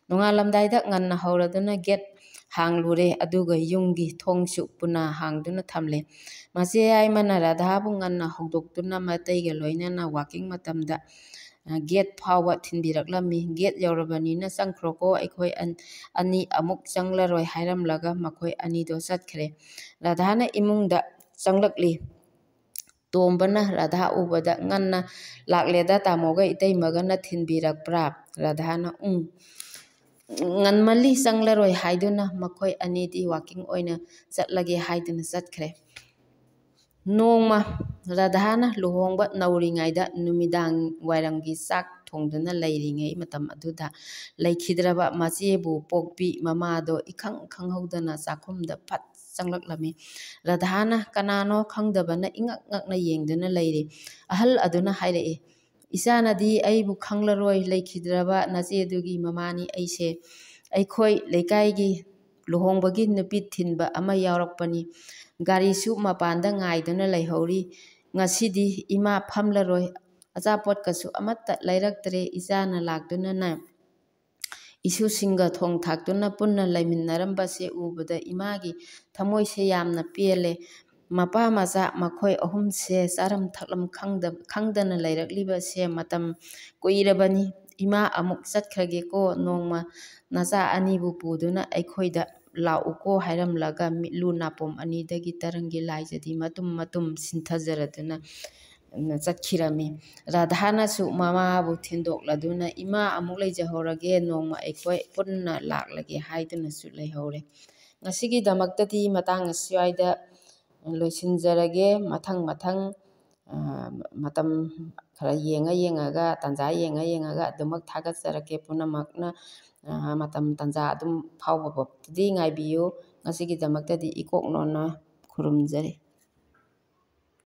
ꯅꯣꯡꯉꯥꯜꯂꯝꯗꯥꯏꯗ ꯉꯟꯅ ꯍꯧꯔꯗꯨꯅ ꯒꯦꯠ ꯍꯥꯡꯂꯨꯔꯦ, ꯑꯗꯨꯒ ꯌꯨꯝꯒꯤ ꯊꯣꯡꯁꯨ ꯄꯨꯟꯅ ꯍꯥꯡꯗꯨꯅ ꯊꯝꯂꯦ꯫ ꯃꯆꯦ ꯌꯥꯏꯃꯅ ꯔꯥꯙꯥꯕꯨ ꯉꯟꯅ ꯍꯧꯗꯣꯛꯇꯨꯅ ꯃꯇꯩꯒ ꯂꯣꯏꯅꯅ ꯋꯥꯀꯤꯡ ꯃꯇꯝꯗ, ꯑ, ꯒꯦꯠ ꯐꯥꯎꯕ ꯊꯤꯟꯕꯤꯔꯛꯂꯝꯃꯤ꯫ "ꯒꯦꯠ ꯌꯧꯔꯕꯅꯤꯅ ꯆꯪꯈ꯭ꯔꯣꯀꯣ, ꯑꯩꯈꯣꯏ ꯑꯟ-, ꯑꯅꯤ ꯑꯃꯨꯛ ꯆꯪꯂꯔꯣꯏ" ꯍꯥꯏꯔꯝꯂꯒ ꯃꯈꯣꯏ ꯑꯅꯤꯗꯣ ꯆꯠꯈ꯭ꯔꯦ꯫ ꯔꯥꯙꯥꯅ ꯏꯃꯨꯡꯗ ꯆꯪꯂꯛꯂꯤ꯫ ꯇꯣꯝꯕꯅ ꯔꯥꯙꯥ ꯎꯕꯗ, "ꯉꯟꯅ ꯂꯥꯛꯂꯦꯗ, ꯇꯥꯃꯣꯒ ꯏꯇꯩꯃꯒꯅ ꯊꯤꯟꯕꯤꯔꯛꯄ꯭ꯔꯥ?" ꯔꯥꯙꯥꯅ, "ꯎꯝ, ꯉꯟꯃꯜꯂꯤ, ꯆꯪꯂꯔꯣꯏ" ꯍꯥꯏꯗꯨꯅ ꯃꯈꯣꯏ ꯑꯅꯤꯗꯤ ꯋꯥꯀꯤꯡ ꯑꯣꯏꯅ ꯆꯠꯂꯒꯦ ꯍꯥꯏꯗꯨꯅ ꯆꯠꯈ꯭ꯔꯦ꯫ ꯅꯣꯡꯃ ꯔꯥꯙꯥꯅ ꯂꯨꯍꯣꯡꯕ ꯅꯧꯔꯤꯉꯩꯗ ꯅꯨꯃꯤꯗꯥꯡ ꯋꯥꯏꯔꯝꯒꯤ ꯆꯥꯛ ꯊꯣꯡꯗꯨꯅ ꯂꯩꯔꯤꯉꯩ ꯃꯇꯝ ꯑꯗꯨꯗ ꯂꯩꯈꯤꯗ꯭ꯔꯕ ꯃꯆꯦꯕꯨ ꯄꯣꯛꯄꯤ ꯃꯃꯥꯗꯣ ꯏꯈꯪ ꯈꯪꯍꯧꯗꯅ ꯆꯥꯛꯈꯨꯝꯗ ꯐꯠ ꯆꯪꯂꯛꯂꯝꯃꯤ꯫ ꯔꯥꯙꯥꯅ ꯀꯅꯥꯅꯣ ꯈꯪꯗꯕꯅ ꯏꯉꯛ ꯉꯛꯅ ꯌꯦꯡꯗꯨꯅ ꯂꯩꯔꯤ꯫ ꯑꯍꯜ ꯑꯗꯨꯅ ꯍꯥꯏꯔꯛꯏ, "ꯏꯆꯥꯅꯗꯤ ꯑꯩꯕꯨ ꯈꯪꯂꯔꯣꯏ, ꯂꯩꯈꯤꯗ꯭ꯔꯕ ꯅꯆꯦꯗꯨꯒꯤ ꯃꯃꯥꯅꯤ ꯑꯩꯁꯦ꯫ ꯑꯩꯈꯣꯏ ꯂꯩꯀꯥꯏꯒꯤ ꯂꯨꯍꯣꯡꯕꯒꯤ ꯅꯨꯄꯤ ꯊꯤꯟꯕ ꯑꯃ ꯌꯥꯎꯔꯛꯄꯅꯤ꯫ ꯒꯥꯔꯤꯁꯨ ꯃꯄꯥꯟꯗ ꯉꯥꯏꯗꯨꯅ ꯂꯩꯍꯧꯔꯤ꯫ ꯉꯁꯤꯗꯤ ꯏꯃꯥ ꯐꯝꯂꯔꯣꯏ, ꯑꯆꯥꯄꯣꯠꯀꯁꯨ ꯑꯃꯠꯇ ꯂꯩꯔꯛꯇ꯭ꯔꯦ꯫ ꯏꯆꯥꯅ ꯂꯥꯛꯇꯨꯅꯅꯦ, ꯏꯁꯨꯁꯤꯡꯒ ꯊꯣꯡ ꯊꯥꯛꯇꯨꯅ ꯄꯨꯟꯅ ꯂꯩꯃꯤꯟꯅꯔꯝꯕꯁꯦ ꯎꯕꯗ ꯏꯃꯥꯒꯤ ꯊꯃꯣꯏꯁꯦ ꯌꯥꯝꯅ ꯄꯦꯜꯂꯦ꯫ ꯃꯄꯥ ꯃꯆꯥ ꯃꯈꯣꯏ ꯑꯍꯨꯝꯁꯦ ꯆꯥꯔꯝ ꯊꯛꯂꯝ ꯈꯪꯗ-, ꯈꯪꯗꯅ ꯂꯩꯔꯛꯂꯤꯕꯁꯦ ꯃꯇꯝ ꯀꯨꯏꯔꯕꯅꯤ꯫ ꯏꯃꯥ ꯑꯃꯨꯛ ꯆꯠꯈ꯭ꯔꯒꯦꯀꯣ, ꯅꯣꯡꯃ ꯅꯆꯥ ꯑꯅꯤꯕꯨ ꯄꯨꯗꯨꯅ ꯑꯩꯈꯣꯏꯗ ꯂꯥꯛꯎꯀꯣ" ꯍꯥꯏꯔꯝꯂꯒ ꯃꯤꯠꯂꯨ ꯅꯥꯄꯣꯝ ꯑꯅꯤꯗꯒꯤ ꯇꯔꯪꯒꯤ ꯂꯥꯏꯖꯗꯤ ꯃꯇꯨꯝ ꯃꯇꯨꯝ ꯁꯤꯟꯊꯖꯔꯗꯨꯅ ꯆꯠꯈꯤꯔꯝꯃꯤ꯫ ꯔꯥꯙꯥꯅꯁꯨ ꯃꯃꯥꯕꯨ ꯊꯤꯟꯗꯣꯛꯂꯗꯨꯅ, "ꯏꯃꯥ ꯑꯃꯨꯛ ꯂꯩꯖꯍꯧꯔꯒꯦ, ꯅꯣꯡꯃ ꯑꯩꯈꯣꯏ ꯄꯨꯟꯅ ꯂꯥꯛꯂꯒꯦ" ꯍꯥꯏꯗꯨꯅꯁꯨ ꯂꯩꯍꯧꯔꯦ꯫ ꯉꯁꯤꯒꯤꯗꯃꯛꯇꯗꯤ ꯃꯇꯥꯡ ꯑꯁ꯭ꯋꯥꯏꯗ ꯂꯣꯏꯁꯤꯟꯖꯔꯒꯦ꯫ ꯃꯊꯪ ꯃꯊꯪ, ꯑ, ꯃꯇꯝ ꯈꯔ ꯌꯦꯡꯉ ꯌꯦꯡꯉꯒ, ꯇꯥꯟꯖꯥ ꯌꯦꯡꯉ ꯌꯦꯡꯉꯒ ꯑꯗꯨꯃꯛ ꯊꯥꯒꯠꯆꯔꯛꯀꯦ꯫ ꯄꯨꯝꯅꯃꯛꯅ, ꯑ, ꯃꯇꯝ ꯇꯥꯟꯖꯥ ꯑꯗꯨꯝ ꯐꯥꯎꯕ ꯐꯥꯎꯕꯗꯤ ꯉꯥꯏꯕꯤꯌꯨ꯫ ꯉꯁꯤꯒꯤꯗꯃꯛꯇꯗꯤ ꯏꯀꯣꯛ ꯅꯣꯟꯅ ꯈꯨꯔꯨꯝꯖꯔꯤ꯫